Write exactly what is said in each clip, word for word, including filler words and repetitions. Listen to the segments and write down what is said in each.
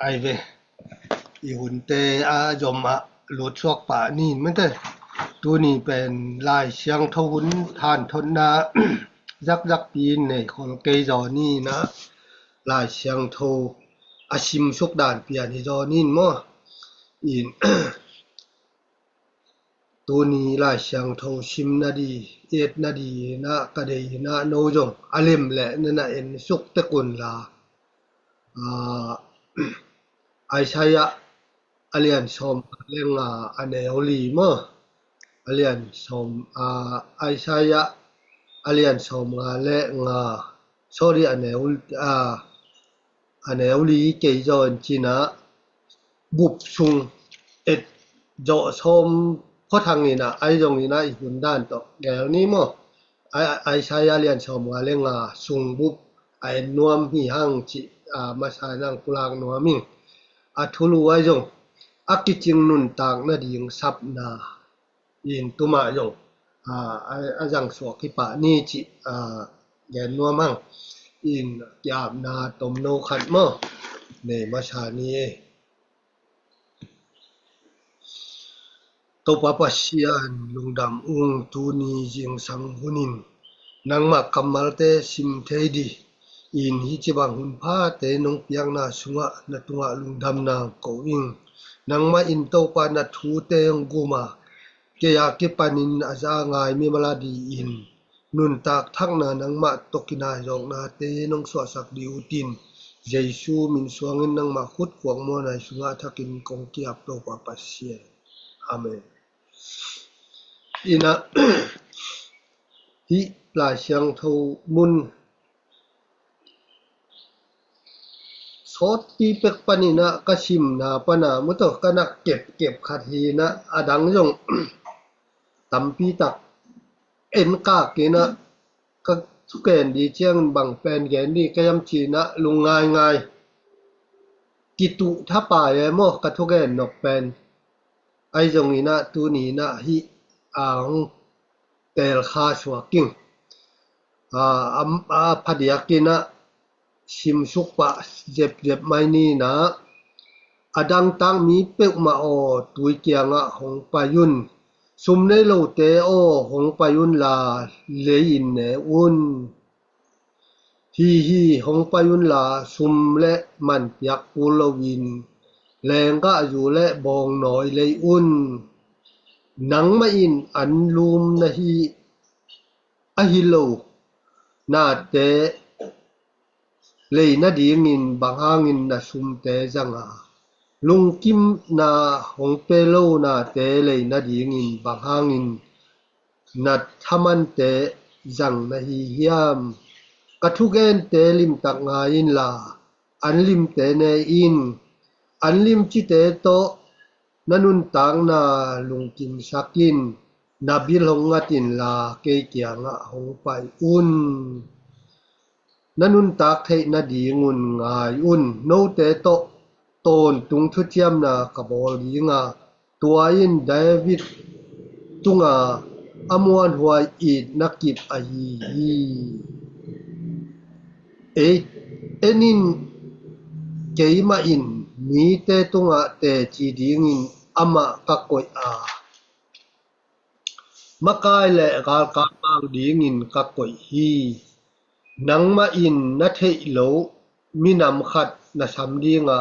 Ai ve, i hunte a zom ah lutsuak pah ni in mate. Tuni pen Lai Siangtho hun hanthotna zakzakpi in nei khol kei zaw ni in ah, Lai Siangtho a simsuk dan pian hi zaw ni in maw. In tuni Lai Siangtho simna di, etna di in ah ka deih in ah, no zong a lem leh na na ensuk tek un la. Aa, Isaiah a lian sawmnga le nga, a neu li maw. A lian sawm, aa, Isaiah a lian sawmnga le nga, sorry, a neu, aa, a neu li kei zaw in ci in ah, bup sung et zawh sawm khuathang in ah, ai zong in ah i hun dan tawh gel ni maw. Ai, Isaiah lian sawmnga le nga sung bup a en nuam hi hang cih, aa, masa in ah pulak nuam ing. A thulu ai zong a kicing nuntak nading sapna in tuma zong, aa, a, a zang suak hi pah ni cih, aa, gen nuam hang. In kiapna tomno khat maw nei masa ni ei. Topa Pasian, lungdam ung, tuni zingsang hunin nangmah kammalte sim thei di in, hih ci bang hun phate nong piakna sungah na tungah lungdamna ko ing. Nangmah in Topa na thute hong gum a, kei a kipanin a za ngai mimal a di in nuntak thakna nangmah tawh kinai zawknate nong suahsak di uh tin, Jesu min suangin nangmah khut kuak muanai sungah thakin kong kiap, Topa Pasian. Amen. In ah, hih Lai Siangtho mun sawtpi pek pan in ah ka simna pan a mu tawh ka na kepkep khat hi in ah, a dang zong tampi tak en kak in ah, ka thugen di ciangin bang pen gen di ka hiam ci in ah, lungngaingai kituh thapai e maw ka thugen nop pen. Ai zong in ah tuni in ah hih a hong tel kha suak ing. A, a, a phadiak in ah simsuk pah zepzep mai ni in ah, a dangtak mi peuhmah aw, tui kiangah hong pai un. Sum nei lote aw, hong pai un la, lei in ne un. Hi hi, hong pai un la, sum le man piak kul loin, lenggahzu le bawngnawi lei un. Nangmah in anlum na hi, ahi lo nate lei nadingin bang hangin na sumte zang a, lungkimna hong pe lo nate lei nadingin bang hangin na thamante zang na hi hiam? Ka thugente limtak ngai inla, an limte ne in. An limcite tawh na nuntakna lungkimsak in. Na bil hong ngat inla, kei kiangah hong pai un. Na nuntak theih nadingun ngai un. Note tawh tawntung thuciamna ka bawl dinga, tua in David tunga a muanhuai itna kip ahi hi. Ei, en in, keimah in mite tungah teci dingin amah ka koih a, makai le galkap mang dingin ka koih hi. Nangmah in na theih loh minam khat na sam dinga,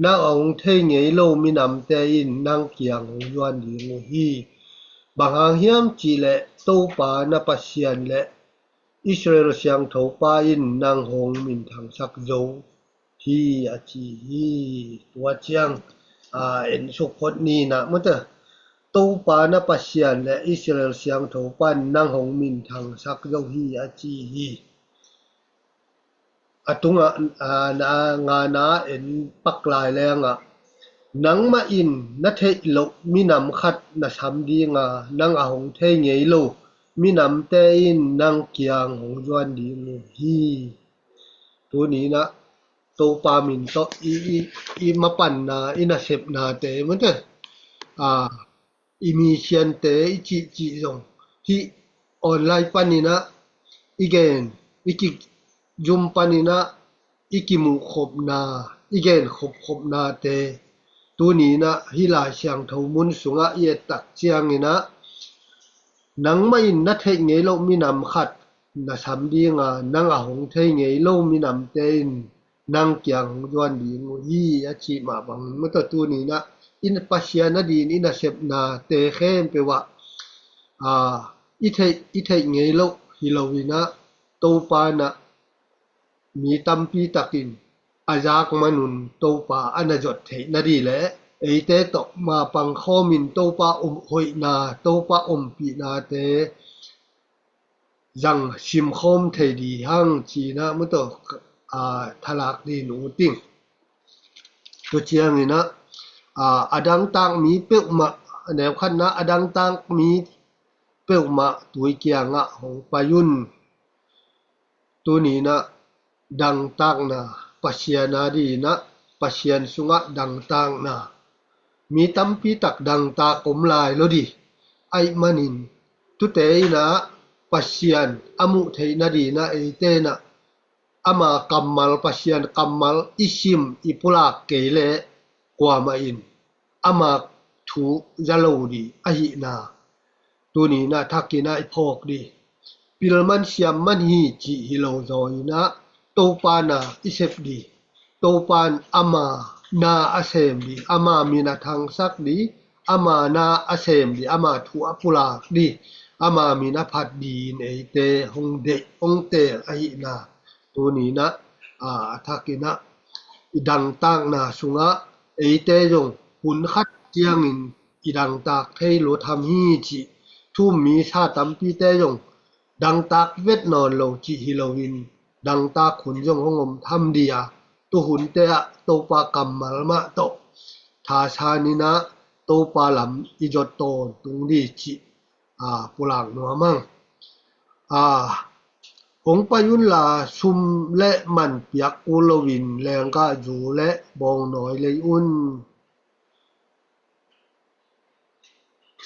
nang a hong thei ngei lo minamte in nang kiang hong zuan ding uh hi. Bang hang hiam cihleh Topa na Pasian le Israel siangthopa in nang hong minthangsak zo hi, a ci hi. Tua ciang, a, ensuk phot ni na mate. Topa na Pasian le Israel siangthopa in nang hong minthangsak zo hi, a ci hi. A tungah, a, na, ngana en pak lai lengah, nangmah in na theih loh minam khat na sam dinga, nang a hong thei ngei lo minamte in nang kiang hong zuan ding uh hi. Tuni na Topa min tawh i, i, i mapanna, i nasepnate mate, a, i misiante i cihcih zong hih online paninah i gen, i kizum paninah i kimuhkhopna i gen khopkhopnate, tuni in ah hih Lai Siangtho mun sungah i et tak ciangin ah, nangmah in na theih ngei loh minam khat na sam ding a, nang a hong thei ngei lo minamte in nang kiang hong zuan ding uh hi, a cih mah bangin, mawtaw, tuni in ah in Pasian a din i nasepnate khempeuh ah, aa, i theih, i theih ngei loh hi lo in ah, Topa in ah mi tampi takin a zak manun Topa a na zot theih nading le eite tawh mapang khawmin Topa om hoihna, Topa ompihnate zang simkhawm thei ding hang ci-in ah, mawtaw, aa, thalak ding uh ting. Tua ciangin ah, aa, a dangtak mi peuhmah, a neu khatna, a dangtak mi peuhmah tui kiangah hong pai un. Tuni in ah dangtakna, Pasian a din ah, Pasian sungah dangtakna. Mi tampi tak dangtak om lai lo ding ahih manin, tute in ah Pasian a muh theih nading ah eite in ah ama kammal, Pasian kammal i sim i pulak kei leh kuamah in ama thu za lo ding ahihna tuni in ah thakin ah i phawk ding. Pil man siam man hi cih hi lo zaw in ah, Topa na i sep ding. Topa in ama na a sem ding, ama min a thangsak ding, ama na a sem ding, ama thu a pulak ding, ama min a phat dingin eite hong deih, hong teel ahihna tuni in ah, aa, a thakin ah i dangtakna sungah eite zong hun khat ciangin i dangtak thei lua tham hi cih, thu-um misa tampite zong dangtak vet nawn lo cih hi loin, dangtak hun zong hong om tham ding a, tuhunte ah Topa kammal mah tawh thasan in ah Topa lam i zot tawntung ding cih, aa, pulak nuam ing. Aa, hong pai unla sum le man piak kul loin lenggahzu le bawngnawi lei un.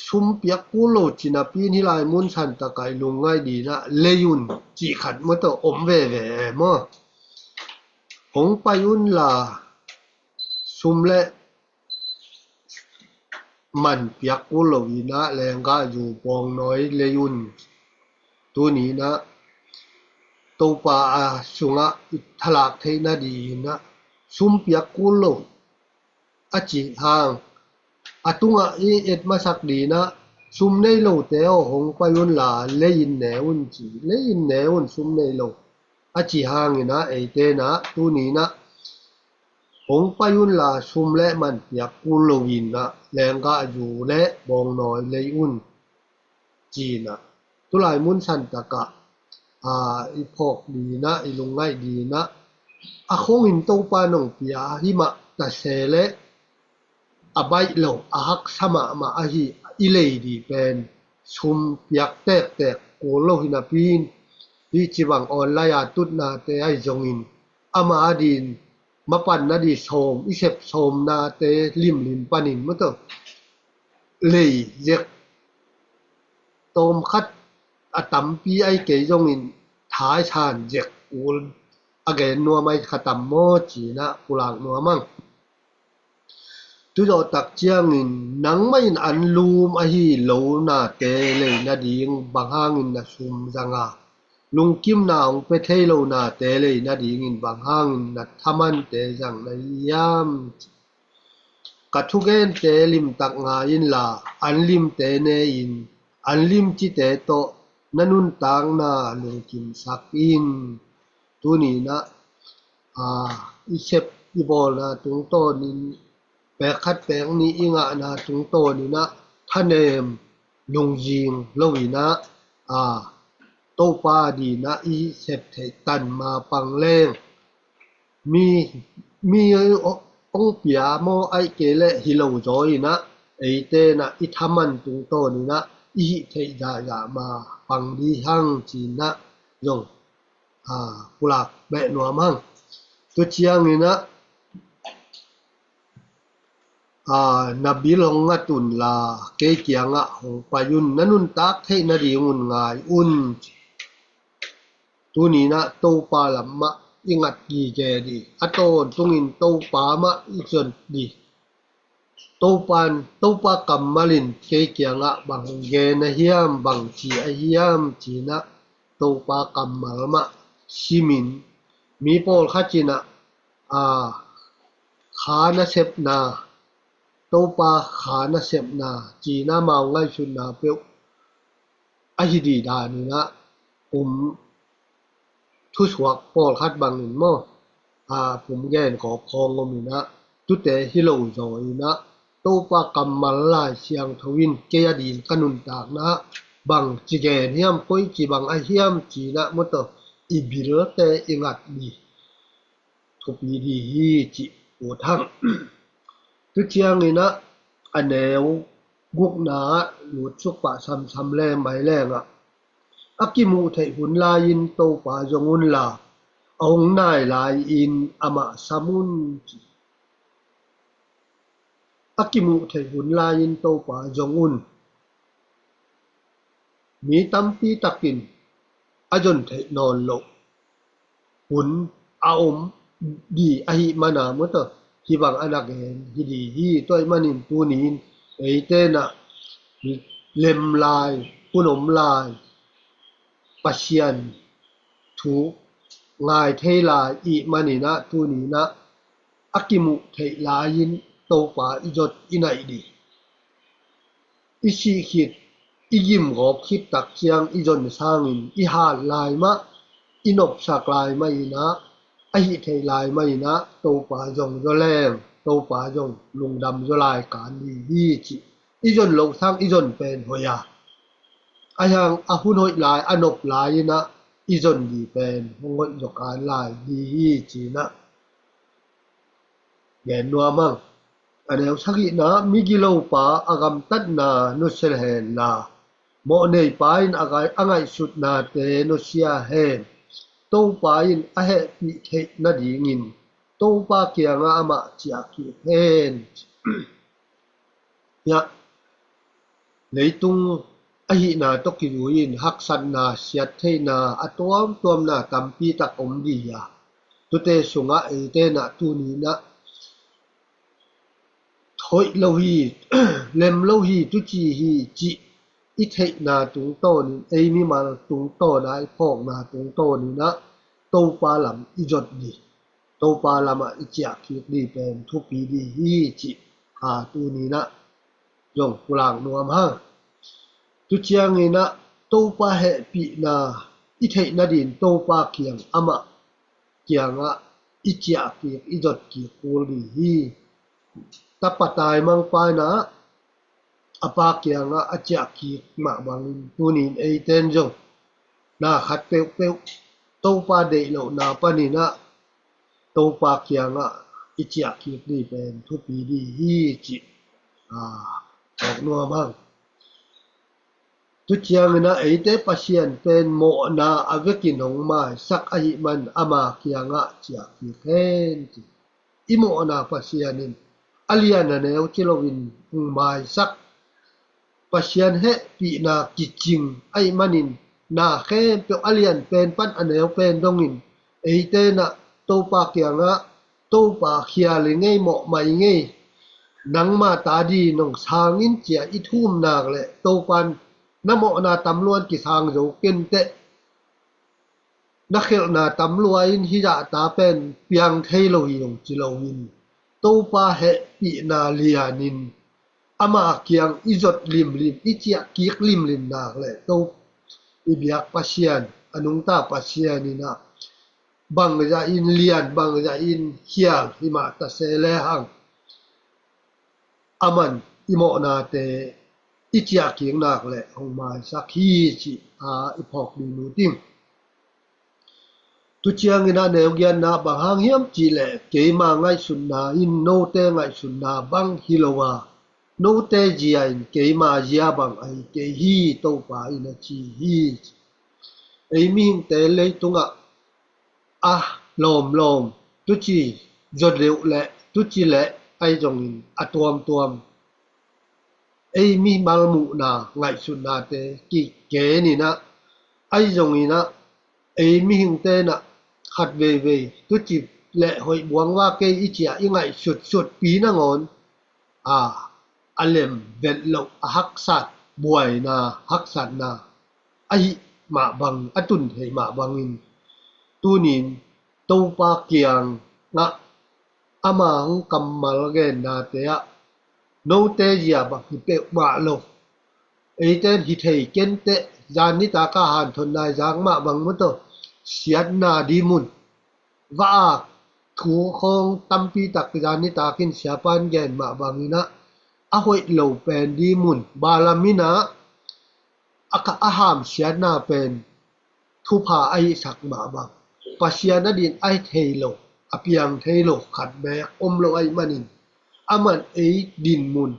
Sum piak kul lo cih napi in hih lai mun santak ah i lungngaih ding ah lei un cih khat mawtaw om veve maw. Hong pai unla sum le man piak kul loin ah lenggahzu bawngnawi lei un. Tuni in ah Topa a sungah i thalak theih nading in ah sum piak kul lo a cih hang, a tungah i et masak ding ah, sum nei lote aw, hong pai unla lei-in ne un ci, lei-in ne un sum nei lo a cih hangin ah, eite in ah tuni in ah hong pai unla sum le man piak kul loin ah lenggahzu le bawngnawi lei un ci-in ah, tulai mun santak ah, aa, i phawk ding ah, i lungngaih ding ah, a khongin Topa in hong pia hi mah ta se leh, a baih lo, a haksa mahmah ahi i lei ding pen sum piak tektek kul lo hi napi in, hih ci bang online a tutnate ahi zongin, ama a din mapan nading sawm, i sep sawmnate limlim panin mawtaw, lei zek tawm khat a tampi ahi kei zongin thaisan zek kul a gen nuam ahi kha tam maw ci-in ah pulak nuam ing. Tuzawh tak ciangin nangmah in anlum ahi lo nate lei nading bang hangin na sum zang a, lungkimna hong pia thei lo nate lei nadingin bang hangin na thamante zang na hiam? Ka thugente limtak ngai inla, anlimte ne-in, anlimcite tawh na nuntakna lungkimsak in. Tuni in ah, aa, i sep i bawlna tungtawnin, pek khat pek nih i ngahna tungtawnin ah thanem lungzing loin ah, aa, Topa din ah i sep theih tan mapang leng, mi, mi hong pia maw, ahih kei leh hi lo zaw in ah, eite in ah i thaman tungtawnin ah i hih theih zahzah mapang ding hang ci-in ah zong, aa, pulak beh nuam ing. Tua ciangin ah, aa, na bil hong ngat unla, kei kiangah hong pai un, na nuntak theih nadingun ngai un. Tuni in ah Topa lam mah i ngat gige dih. A tawntungin Topa mah i zon dih. Topan, Topa kammal in kei kiangah bang gen a hiam, bang ci a hiam, cinah Topa kammal mah simin mi pawlkhat cinah, a, kha nasepna, Topa kha nasepna, cinah amau ngaihsutna peuh ahi dih daninah um thusuak pawlkhat bangin maw, a, pum gen kawk khawng om inah, tute hi lo zaw inah, Topa kammal Lai Siangtho in kei a ding ka nuntakna bang ci gen hiam, koi ci bang a hiam, cinah mawtaw i bilte i ngat dih thupi dih hi cih ut hang. Tu cianginah a neu gukna ah lutsuk pah samsam leng mai lengah, a kimuh theih hun lai-in Topa zong unla, a hong nai lai-in amah sam un, ci. A kimuh theih hun lai-in Topa zong un. Mi tampi takin a zon theih nawn loh hun a om dih ahih mana mawtaw, hih bang a na gen hi dih hi. Tua ahih manin tuni-in eite inah lem lai, hun om lai, Pasian thu ngai thei lai i hih maninah tuni inah a kimuh theih lai-in Topa i zot i naih dih. I sih khit, i gim gawp khit tak ciang i zon sangin i hat lai mah, i nopsak lai mah inah, a hih theih lai mah inah Topa zong zaw leng, Topa zong lungdam zaw lai kan dih hi, cih. I zon loh sang i zon pen hoih a, a hiang a hun hoih lai, a nop lai inah i zon dih pen hong hoih zaw kan lai dih hi, cinah gen nuam hang. A neu sagihna, migilopa a gamtatna nusia hen la, mawhneipa in a ngai-, a ngaihsutnate nusia hen. Topa in a hehpih theih nadingin Topa kiangah amah ciah kik hen. Hiah leitung ahihna tawh kizui-in haksatna, siattheihna, a tuamtuamna tampi tak om dih a, tute sungah eite inah tuni inah hoih lo hi, lem lo hi, tuci hi cih i theihna tungtawnin, ei mimal tungtawna i phawkna tungtawninah Topa lam i zot dih, Topa lamah i ciah kik dih pen thupi dih hi, cih a tuni inah zong pulak nuam hang. Tu cianginah Topa hehpihna i theih nadin Topa kiang, amah kiangah i ciah kik, i zot kik kul dih hi. Tapa taimangpa inah a pa kiangah a ciah kik mah bangin tuni-in eite in zong na khat peuhpeuh Topa deih lohna paninah Topa kiangah i ciah kik dih pen thupi dih hi, cih a phawk nuam hang. Tu cianginah eite Pasian pen mawhna a vekin hong maisak ahih man ama kiangah ciah kik hen, ci. I mawhna Pasian in a lian a neu ci loin hong maisak. Pasian hehpihna kicing ahih manin na khempeuh a lian pen pan a neu pen dongin eite inah Topa kiangah, Topa, khial i ngei, mawh mah i ngei, nangma ta dih nong sang in, ci-a i thum nak leh Topan na mawhna tam luan kisang zo kenteh, na khelhna tam lua in hih zahta pen piang thei lo hi, hong ci loin Topa hehpihna lianin ama kiang i zot limlim, i ciah kik limlim nak leh Topa, i biak Pasian, a nungta Pasian inah bangzah in lian, bangzah in khial himah ta se lehang aman i mawhnate i ciah kik nak leh hong maisak hi, ci-a i phawk dih uh ing. Tu cianginah neu giatna, bang hang hiam cih leh keima ngaihsutna in note ngaihsutna bang hi lo a, note zia in keima zia bang ahi kei hi, Topa in a ci hi. Ei mihingte leitungah a lawmlawm, tuci zaw deuh leh tuci leh ahi zongin a tuamtuam ei mimal muhna ngaihsutnate kigen inah, ahi zonginah ei mihingte inah khat veivei tucip le hoih buang va kei i cia i ngaihsutsut pi nangawn a, a lem velh loh a haksat, buaina haksatna ahi mah bang, a tun thei mah bangin tunin Topa kiangah ama hong kammal gennate ah note zia bang hi peuhmah lo. Eiten hi thei kenteh, zan nitak a hanthon nai zak mah bang maw taw, siatna di mun va a thu khawng tampi tak zan nitakin siapan gen mah bangin ah a hoih lo pen di mun, balam in ah a ka a hamsiatna pen thupha a hihsak mah bang, Pasian a din a hi thei lo, a piang thei lo khat beek om lo ahih manin aman ei dinmun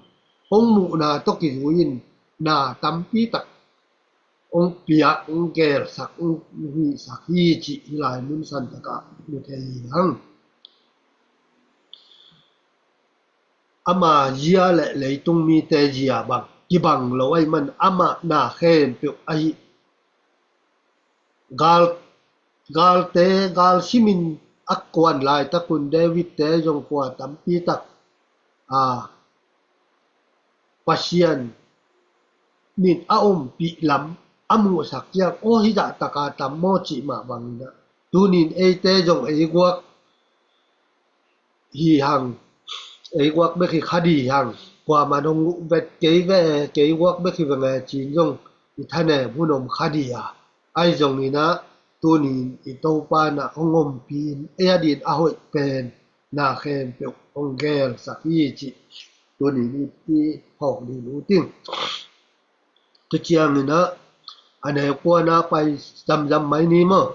hong muhna tawh kizui in na tampi tak hong piak, hong gelsak, hong hihsak hi cih hih lai mun santakah mu thei hi hang. Ama zia le leitung mite zia bang kibang lo ahih man amah na khempeuh ahi. Gal, galte, gal simin a kuan laitakun Davidte zong kua tampi tak a Pasian min a ompih lam a muhsak ciang, aw, hizah taka tam maw cih mah bangin ah tunin eite zong ei guak hi hang, ei guak bek hi kha di hang, kuaman hong vet kei ve, kei guak bek hi ve nge cin zong i thanem hun om kha di a, ahi zongin ah tunin i Topa in ah hong ompih in ei a din a hoih pen na khempeuh hong gelsak hi cih tunin i, i phawk ding uh ting. Tu ciangin ah a neu kuana pai zamzam mai ni maw?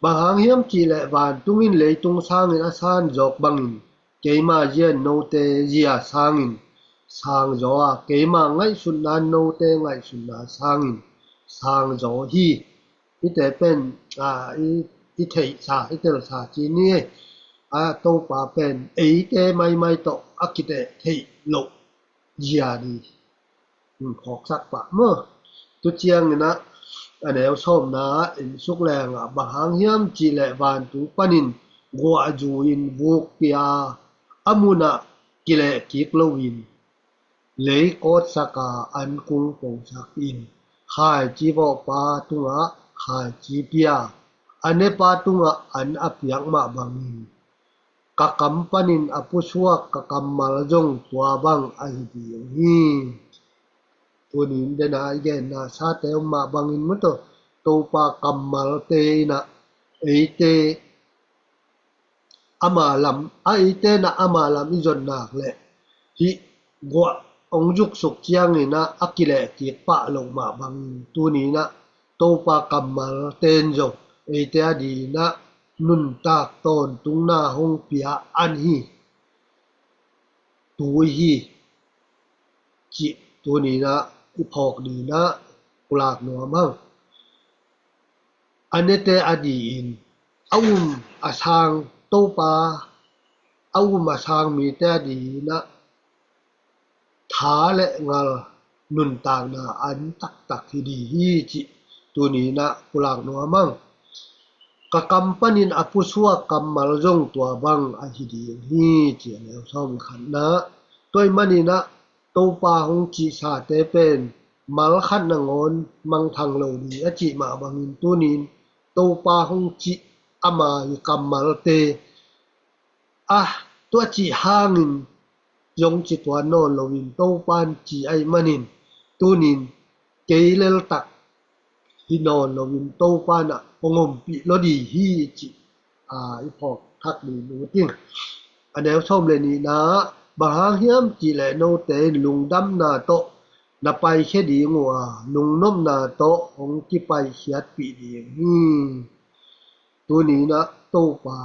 Bang hang hiam cih leh vantung in leitung sangin a san zawk bangin keima zia in note zia sangin sang zaw a, keima ngaihsutna in note ngaihsutna sangin sang zaw hi. Hite pen a, i, i theihsa, i telsa ci ni. A Topa pen eite maimai tawh a kiteh theih loh zia di in phawksak pah maw? Tu ciangin ah a neu sawmna in suk lengah bang hang hiam cih leh vantung panin guahzu in vuk pia a, a munah kileh kik loin lei kawtsak a, an kung posak in khaici vawhpa tungah khaici pia, a nepa tungah an a piak mah bangin ka kam panin a pusuak ka kammal zong tua bang ahi ding hi. Tunin dena i genna sate om mah bangin maw taw, Topa kammalte in ah eite ama lam, a eite in ah ama lam i zon nak leh hih guah hong zuksuk ciangin ah a kileh kik pah loh mah bangin tunin ah Topa kammalte in zong eite a din ah nuntak tawntungna hong pia an hi, tui hi cih tunin ah i phawk ding ah pulak nuam hang. A nete a din a um a sang Topa, a um a sang mite a din ah tha le ngal nuntakna an taktak hi ding hi cih tunin ah pulak nuam hang. Ka kam panin a pusuak kammal zong tua bang ahi ding hi cih a neu sawm khatna. Tua ahih manin ah Topa hong cihsate pen mal khat nangawn mangthang lo ding a cih mah bangin tunin Topa hong cih ama i kammalte a, tua cih hangin zong ci tuan nawn loin Topan ci ahih manin tunin kei leltak hi nawn loin Topan ah hong ompih lo ding hi cih a, i phawk thak ding uh ting. A neu sawm le nihna, bang hang hiam cih leh note in lungdamna tawh na paikhia ding uh a, lungnopna tawh hong kipaikhiatpih ding hi. Tunin ah Topa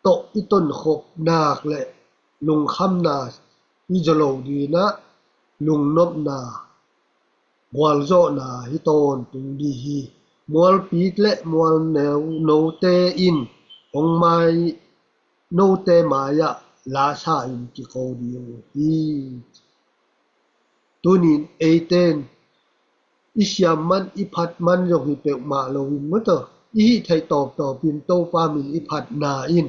tawh i tonkhop nak le lungkhamna i zaw lo ding ah lungnopna, gualzawhna hi tawntung ding hi. Mualpi le mualneu note in hong mai, note mai-ah lasa in kiko ding uh hi. Tunin eiten i siam man, i phat man zong hi peuhmah loin maw taw, i hih theih tawptawp in Topa min i phatna in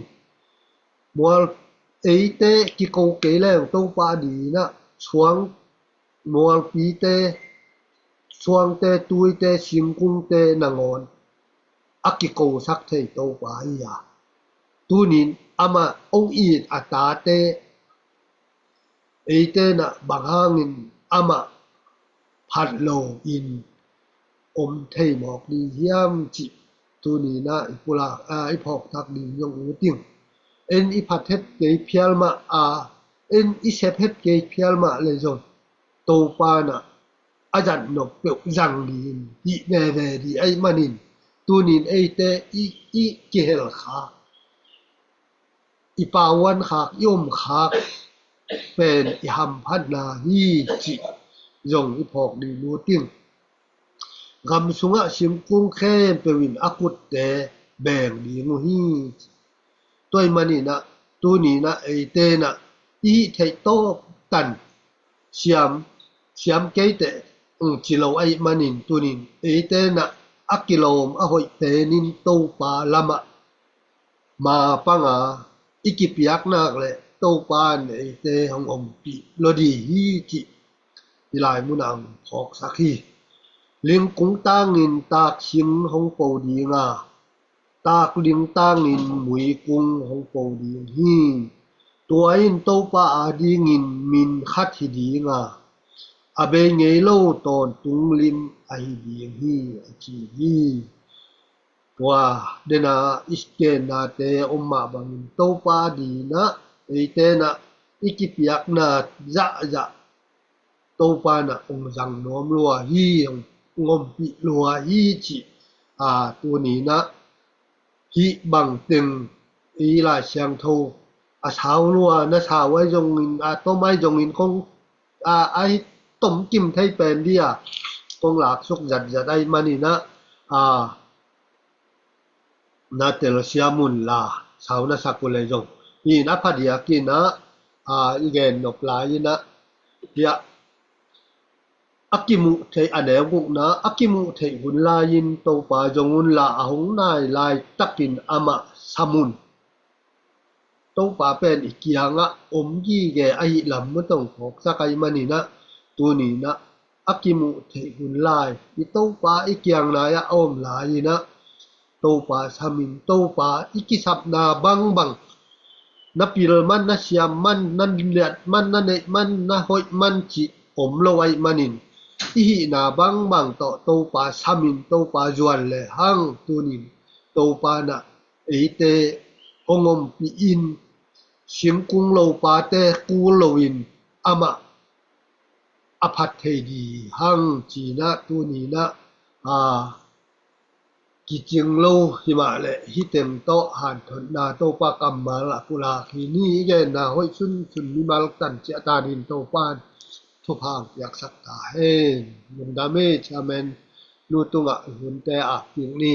mual eite kiko kei leng Topa adingin ah suang, mualpite, suangte, tuite, singkungte nangawn a kikosak thei Topa hi a, tunin amah hong it a tate eite in ah bang hangin amah phat lo in om thei mawk ding hiam cih tunin ah i pulak, a, i phawkthak ding zong ut ing. En i phat het kei phial mah a, en i sep het kei phial mah le zong Topa in ah a zat nop peuh zang dingin hih veve ding ahih manin tunin eite i, i kihelkhak, i pauankhak, i omkhak pen i hamphatna hi cih zong i phawk ding ut ing. Gam sungah singkung khempeuh in a kutte beng ding uh hi. Tua ahih manin ah tunin ah eite in ah i hih theih tawp tan siam, siam kei teh, mm, ci lo ahih manin tunin eite in ah a kilawm a hoih penin Topa lamah ma panga i kipiak nak leh Topa in eite hong ompih lo ding hi cih i lai munah hong phawksak hi. Lingkung tangin taksing hong po ding a, takling tangin muikung hong po ding hi. Tua in Topa adingin min khat hi ding a, a bei ngei lo tawntung lim ahi ding hi, a ci hi. Tua dena i gennate om mah bangin Topa adingin ah eite in ah i kipiakna zahzah Topa in ah hong zang nuam lua hi, hong ompih lua hi cih, a, tunin ah hih bangteng i Lai Siangtho a sau lua, na sau ahi zongin, a tom ahi zongin kong, a, a hi tom kim thei pen ding a kong laksuk zatzat ahih manin ah, a, na telsiam un la, sau na sak uh leh zong hi in a phadiak in ah, a, i gen nop lai in ah, hiah a kimuh theih, a neu gukna, a kimuh theih hun lai-in Topa zong unla a hong nai laitakin amah sam un. Topa pen i kiangah om gige ahih lam mun tawh phawksak ahih manin ah tunin ah a kimuh theih hun lai i Topa i kiang nai-ah a om lai-in ah Topa samin, Topa i kisapna bangbang, na pil man, na siam man, na liat man, na neih man, na hoih man cih om lo ahih manin i hihna bangbang tawh Topa samin, Topa zuan le hang tunin Topa in ah eite hong ompih in, singkung lopate kul loin amah a phat thei ding hang ci-in ah tunin ah, a, kicing lo hi mah leh hih teng tawh hanthotna Topa kammal a pulak hi ni. I genna hoih sunsun mimal tan ciah ta dingin Topa in thupha hong piaksak ta hen. Lungdam e, Chairman nu tungah hunte a kik ni.